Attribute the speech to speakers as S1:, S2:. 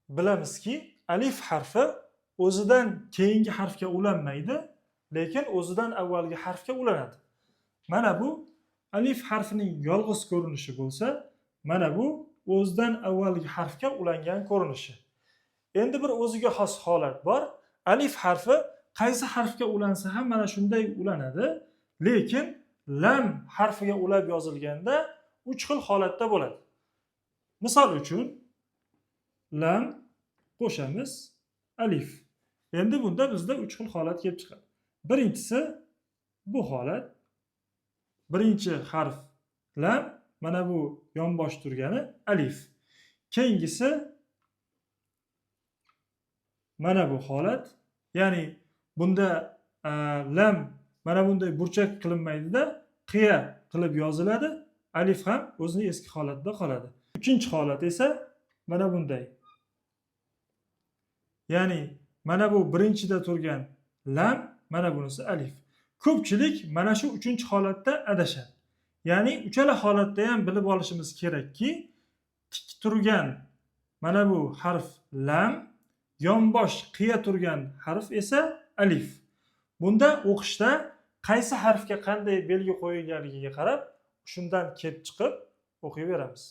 S1: Bilamizki, alif harfi o'zidan keyingi harfga ulanmaydi, lekin o'zidan avvalgi harfga ulanadi. Mana bu alif harfining yolg'iz ko'rinishi bo'lsa, mana bu o'zidan avvalgi harfga ulangan ko'rinishi. Endi bir o'ziga xos holat bor. Alif harfi qaysi harfga ulansa ham mana shunday ulanadi, lekin lam harfiga ulab yozilganda uch xil holatda bo'ladi. Misol uchun, lam qo'shamiz alif. Endi bunda bizda uch xil holat kelib chiqadi. Birinchisi bu holat. Birinchi harf lam, mana bu yonbosh turgani alif. Keyingisi mana bu holat. Ya'ni bunda lam mana bunday burchak qilinmaydida, qiya qilib yoziladi. Alif ham o'zini eski holatida qoladi. Uchinchi holat esa mana bunday. Ya'ni mana bu birinchida turgan lam, mana bunisi alif. Ko'pchilik mana shu uchinchi holatda adashadi. Ya'ni uchala holatda ham bilib olishimiz kerakki, tik turgan mana bu harf lam, yonbosh qiya turgan harf esa alif. Bunda o'qishda qaysi harfga qanday belgi qo'yilganligiga qarab, shundan kelib chiqib o'qiyveramiz.